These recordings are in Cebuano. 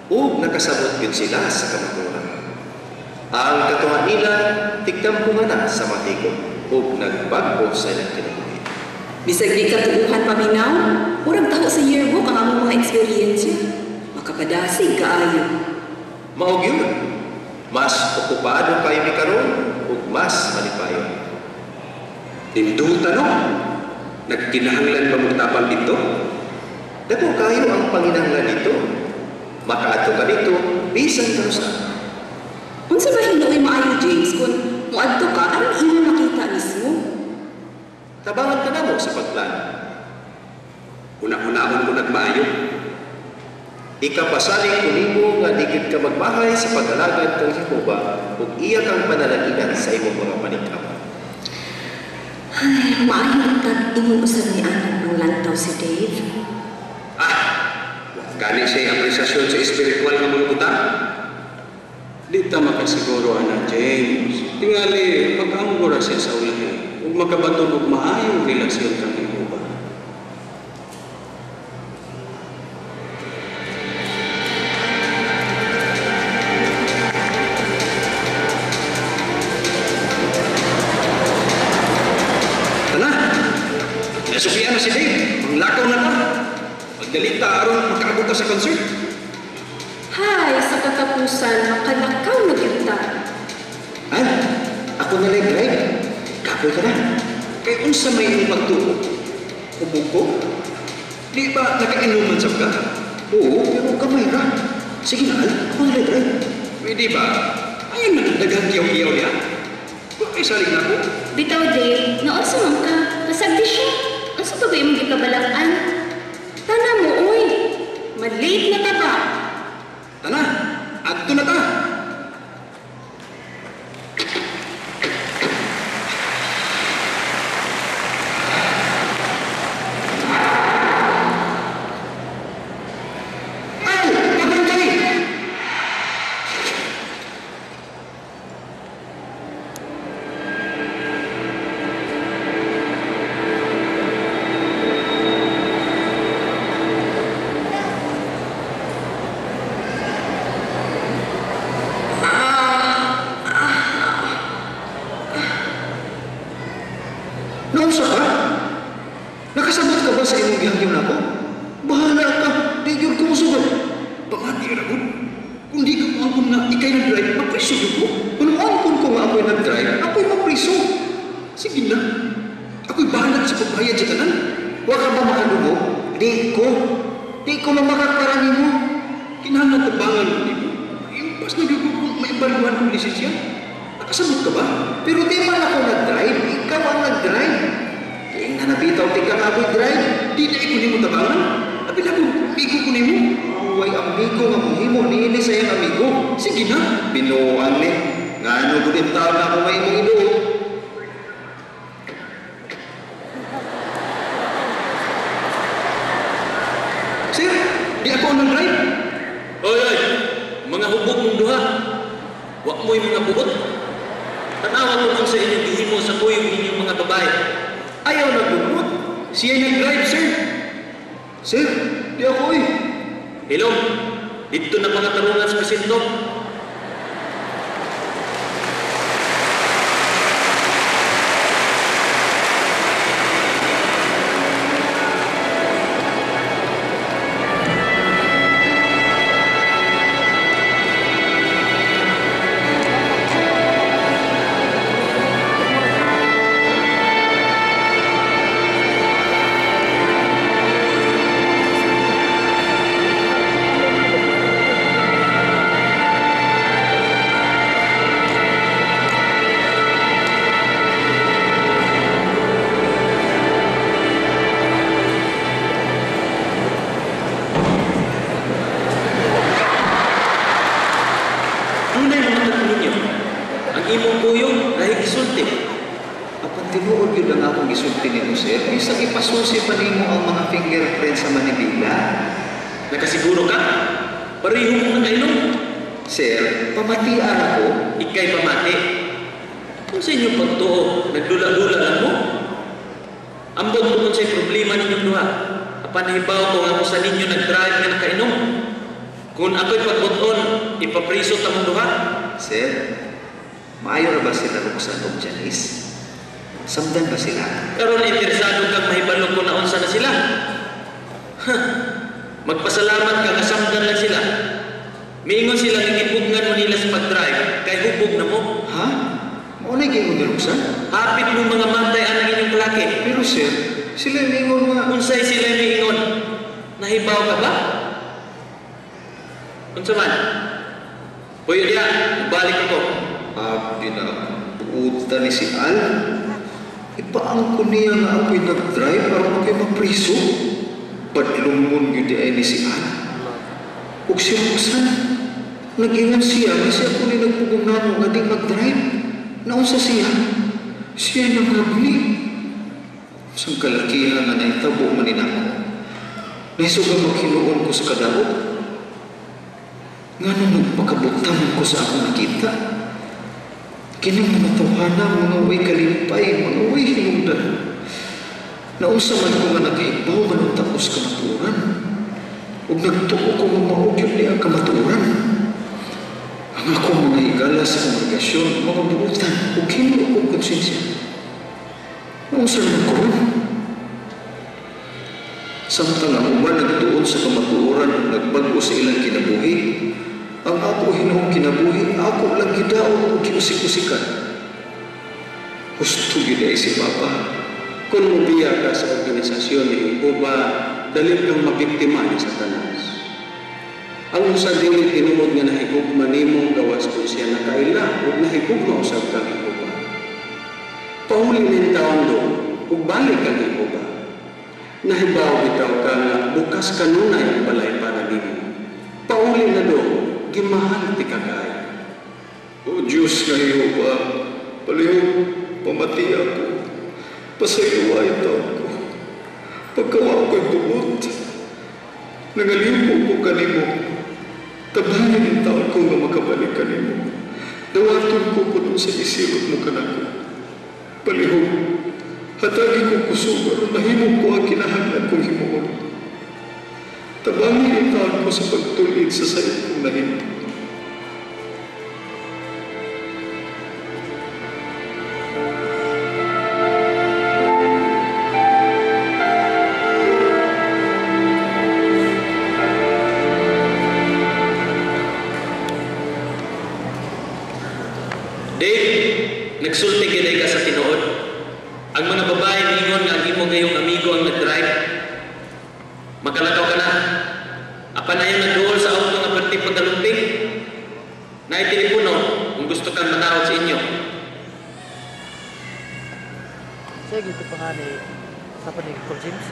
Ug nakasabot gyud sila sa kamatuoran. Ang katuha nila tigkampungan na sa matikog ug nagbag-o sa ilang kinabuhi. Bisag di katuuhan paminaw, murag taho sa yearbook ang among mga eksperyensya. Makapadasig kaayo. Mao gyud. Mas okupado kayo mi karon ug mas malipayon. Ninduta no? Nagkinahanglan ba magtabang dito? Dako kayo ang panginahanglan dito. Makaadto ka dito bisan kanusa. Unsa ba hinuoy maayo, James, kung moadto ka, anong imong makita mismo? Tabangan ka namo sa pagplano. Una-unahon ko nagmaayo. Ikapasalig ko nimo nga di gyud ka magmahay sa pag-alagad kang Jehova ug iya kang panalanginan sa imong mga panigkamot. Ay, maayo tag ingon usab ni anak ng lantaw si Dave. Ah! Wa gani siya apresasyon sa espiritual nga mga butang. Di ta makasiguro ana, James. Tingali, pag-anggo ra siya sa ulahi ug makabaton og maayong relasyon kang Jehova. Tana! Nasukian na si Dave. Manglakaw na ta. Magdali ta aron makaabot ta sa concert. Hay, sa katapusan, makalakaw na gyud ta. Ay, ako na lang drive. Kapoy ka na. Kay unsa may imong pagtuo? Hubog ko? Di ba nakainuman sab ka? Oo, pero gamay ra. Sige na, Al. Ako na lang drive. Pwede ba? Ayun na, daghang kiyaw-kiyaw niya. Wa kay salig na ako. Bitaw, Dave, naunsa man ka? Kasagdi siya. Unsa pa ba imong gikabalak-an? Tana mo, uy. Malate na ta ba? Tana, adto na ta. Ay, pabantay! Naunsa ka? Nakasabot ka ba sa imong gihangyo nako? Bahala ka, di gyud ko mosugot. Pamati ra gud. Kung di ka moangkon nga ikay nag-drive, mapriso gyud ko. Kung moangkon ko nga ako'y nag-drive, ako'y mapriso. Sige na. Ako'y bahala sa pagbayad sa tanan. Wa ka ba makadungog? Di ko. Di ko mamakakara nimo. Kinahanglan tabangan ko nimo. Impas na gyud ko kung maembargohan kong lisensya. Nakasabot ka ba? Pero di man ako nag-drive, ikaw ang nag-drive. Kaya nga nabitaw tika nga ako'y drive. Di na ko nimo tabangan. Abi na ko, amigo ko nimo. Way amigo nga mohimo niini sa iyang amigo. Sige na. Binuang ni. Ngano gud in taon na ako may imong iduot. Sir, di ako ang nag-drive. Oy, oy! Mga hubog mong duha. Wa mo'y mga buot. Tanawa ko kung sa inyong gihimo sa kuyog ninyong mga babae. Ayaw nagbunot. Siya nag-drive, sir. Sir, di ako eh. Hilom, dito na pangatarungan sa presinto. Dunay mga ninyo. Ang imong kuyog nahigisulti. Apan tinuod gyud ang akong gisulti nimo, sir. Bisag ipasusi pa nimo ang mga fingerprint sa manibela. Nakasiguro ka? Pareho mong nakainom. Sir, pamatian ako. Ika'y pamati. Kung sa inyong pagtuo, nagdula-dula lang mo. Ambot kung unsay problema ninyong duha. Apan nahibaw ko nga kung sa ninyo nag-drive nga nakainom. Kung ako'y pagbuton, ipapriso ta mong duha. Sir, maayo ra ba sila Roxanne og Janice? Samdan ba sila? Karon interesado kang mahibalo ko na unsa na sila. Huh. Magpasalamat ka nga samdan lang sila. Miingon sila nga gipugngan mo nila sa pag-drive kay hubog na mo. Ha? Mao na giingon ni Roxanne? Hapit mo mga matay anang inyong klake. Pero sir, sila miingon nga Unsay sila miingon? Nahibaw ka ba? Unsa man? Puyo diya, balik ako. Abi na buutan ni si Al. Ipaangko niya nga ako'y nag-drive aron ako'y mapriso. Padlumon gyud ay ni si Al. Ug si Roxanne, nag-ingon siya nga siya ko ni nagpugong namo nga di mag-drive. Naunsa siya? Siya nangabli. Sang kalakihan nga nahitabo man ni nako. Naisuga maghinuon ko sa kadaot. Ngano nagpakabutan ko sa akong nakita? Kining mga tawhana, mga way kalimpay, mga way hinungdan. Naunsa man ko nga naghibaw man ang takos kamatuoran. Ug nagtuo ko nga mao gyud ni ang kamatuoran. Ang akong mga higala sa kongregasyon, mga buutan, ug hinlo kong konsensya. Naunsa man ko ron? Samtang ang uban nagtuon sa kamatuoran ug nagbag-o sa ilang kinabuhi, ang ako hinuong kinabuhi, ako lang gidaot ug giusik-usikan. Husto gyud ay si Papa. Kung mobiya ka sa organisasyon ni Jehova, dali kang mabiktima ni Satanas. Ang usa dili tinuod nga nahigugma nimo gawas kung siya nakaila ug nahigugma usab kang Jehova. Pauli ning taon do ug balik kang Jehova. Nahibaw bitaw ka nga bukas kanunay ang balay para nimo. Pauli na do, gimahal ti ka kaayo. O Diyos nga Jehova, palihog pamati ako. Pasayloa ang taon ko. Pagkawa ako'y buot, nangaliw ko kanimo. Tabahin ang taon ko nga makabalik kanimo. Dawaton ko kuno sa isilot mo kanako. Palihog, hatagi ko kusog aron mahimo ko ang kinahanglan kong himuon. Tabangin ang taon ko sa pagtulid sa sayop kong nahimo. Dave, nagsulti gyud ka sa tinuod. Ang mga babae niingon nga ang imo gayong amigo ang nag-drive. Makalakaw ka na. Apan ayaw nagduol sa auto nga perti pagkalumping. Naay telepono kung gusto kang manawag sa inyo. Sige, ito pa nga ni sa pa ni Paul James.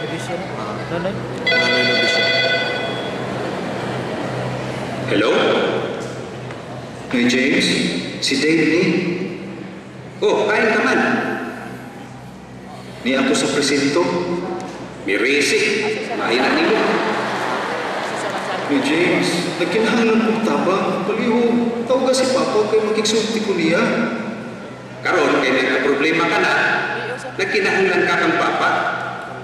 Nabisyo na. Nonoy? Nonoy nabisyo. Hello? Hey James, si Dave ni. Oh, kain ka man. Ni ako sa presinto. Mirisi. Maayo na nimo. Ni James, nagkinahanglan kong tabang. Palihog, tawga si Papa kay makigsulti ko niya. Karon kay nagka-problema ka na, nagkinahanglan ka kang Papa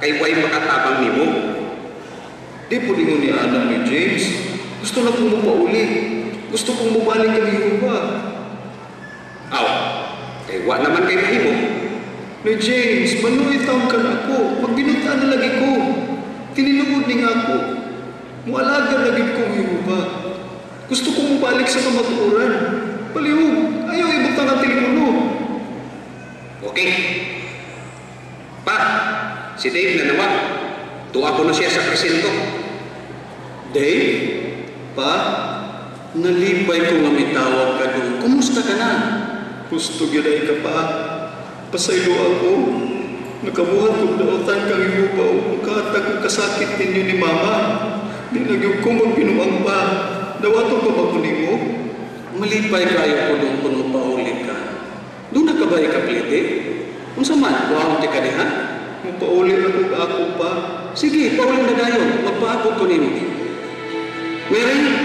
kay way makatabang nimo. Di po ningon ni Ana ni James. Gusto na kong mupauli. Gusto kong mubalik kang Jehova. Aw, kay wa naman kay mahimo. Ni James, maluoy taon ka na ako. Magbinutaan na lagi ko. Tiniluod ni nga ako. Mualaga na gid kong Jehova. Gusto kong mubalik sa kamatuoran. Palihog, ayaw ibutang ang telepono. Okay. Pa, si Dave na nawag. Tuwa ko na siya sa presinto. Dave, Pa, nalipay ko nga mitawag ka doon. Kumusta ka na? Gusto gyud ay ka pa. Pasaylo ako. Nakabuhat kong daotan kang Jehova ug makahatag kong kasakit ninyo ni Mama. Di na gyud ko magbinuang pa. Dawaton pa ba ko nimo? Malipay kayo ko doon kung mapauli ka. Doon na ka ba ikaplite? Unsa man, kuhaon ti ka diha? Mapauli na kog ako pa. Sige, pauli na dayon. Magpaabot ko nimo. Mary,